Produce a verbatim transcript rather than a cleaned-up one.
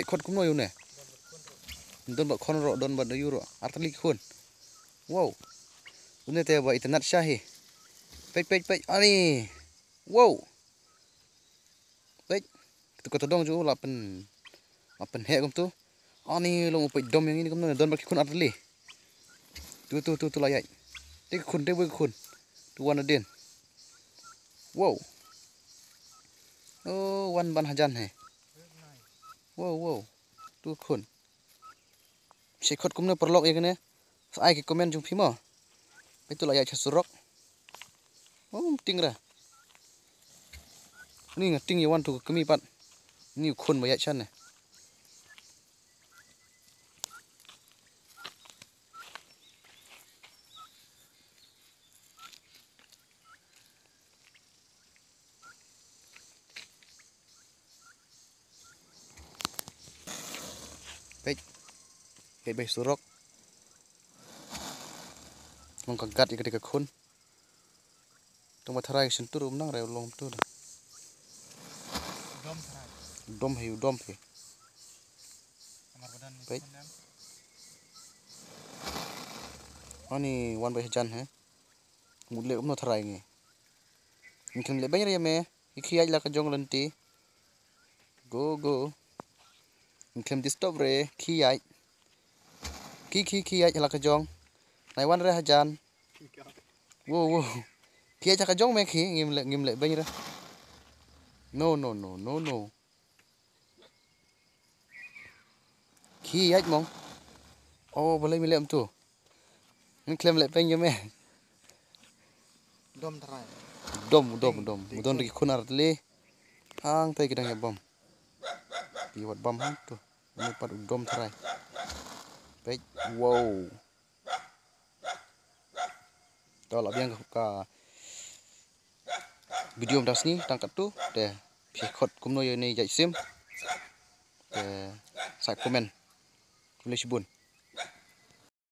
Khot kumno ïa une? Don bad khun ruh, don bad ïa u ruh. Artylli ki khun. Wow. Une te ba itynnad sha hi. Peit, peit, peit. Ani. Wow. Peit. Katu ka tdong jong u la pyn, la pynheh kumtu. Ani long u peit dom ïa ngi ni kumno, don bad ki khun artylli. Tu, tu, tu, tu la ïaid. Te ki khun, te wei ki khun. Tu wan hadien. Wow. Oh, wan ban hajan hi. Wow, wow. Tu khun. Shi khot kumne paralok ïa kane. Sa ai ki comment jong phi mo. Peit tu la ïaid sha surok. Oh, ting ra. Ni nga ting ïa wan tu ka kmie pat. Ni u khun ba ïaid sha ne. Peit. Peit bai surok. Long ka gat ïa ka dei ka khun. Tang ba tharai ka shyntur um nang re u long tu da. Dom tharai. Dom hi u dom hi. Amar badan ni. Peit. Khun dang. Ani wan bai hajan he. Mut leh um no tharai ngi. Ngi khlem leh beiñ re me. Ki khie ïaid la ka jong lynti. Go, go. Ngim khlem disturb re, khie ïaid. Khie, khie, khie ïaid la ka jong. Nai wan re hajan. Wo, wo. Khie ïaid la ka jong me khie, ngim leh, ngim leh beiñ re. No, no, no, no, no. Khie ïaid mong. Oh, balei me leh kumtu. Ngim khlem leh beiñ ïa me. Dom tharai. Dom, dom, dom. Dei, dei. Don ki khun artylli. Hangtai ki dang ïa bam. Ki wat bam hangtu. Une pat u dom tharai. Peit, wow. To la biang ka video mynta sngi tang katto te phi khot kumno ïa une ïaid sim. Te sa comment. Khublei shibun.